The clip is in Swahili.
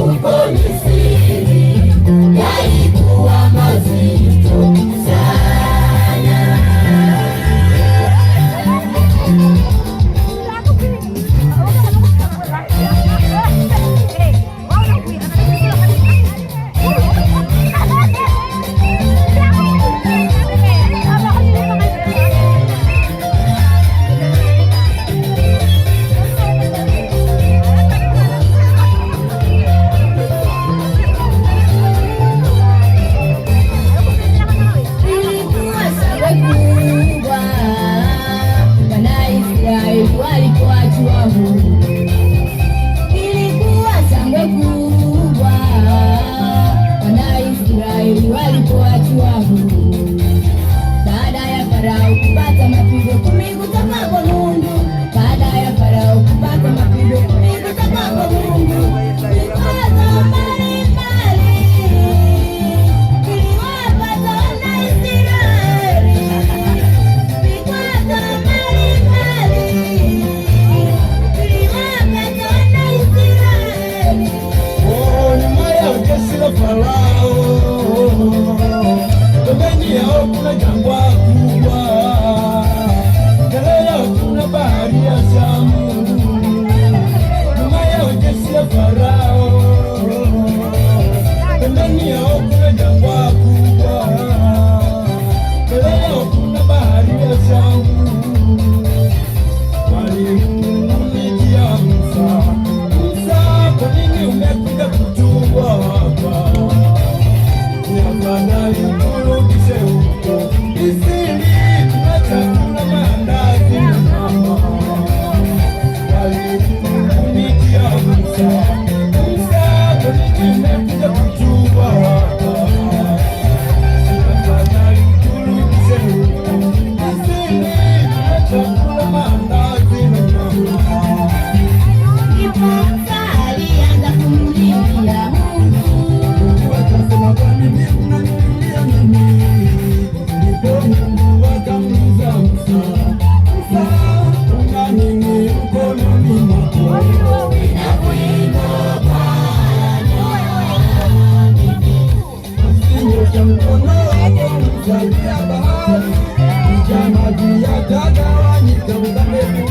Huko Misri yalikuwa mazito sana. Ilikuwa shangwe kubwa, Wanaisraeli walipoachwa huru. Ilikuwa shangwe kubwa, Wanaisraeli walipoachwa huru. Baada ya Farao kupata mapigo 10 kutoka kwa Mungu, baada ya Farao kupata mapigo 10 kutoka kwa Mungu, vikwazo mbalimbali viliwapata Wanaisraeli, vikwazo mbalimbali viliwapata Wanaisraeli. Oh, nyuma ya jeshi la Farao, pembeni yao kuna jangwa kubwa, mbele yao kuna bahari ya Shamu. Nyuma ya jeshi la Farao, pembeni yao kuna jangwa kubwa, mbele yao kuna bahari ya Shamu. Walimnung'unikia Musa, "Musa, kwa nini umekuja kutuua hapa? Ni afadhali turudishe huko Misri, tuna chakula, maandazi na nyama." Walimnung'unikia Musa, "Musa, kwa nini umekuja kutuua hapa? Ni afadhali turudishe huko Misri, tuna chakula, maandazi na nyama." Ndipo Musa alianza kumlilia Mungu. Wakasema, "Kwa nini unanililia mimi?" Ndipo Mungu akamuuliza Musa, "Musa, una nini mkononi mwako?" Nina Bwana. Nyosha mkono wako Musa juu ya bahari, kisha maji yatagawanyika upande.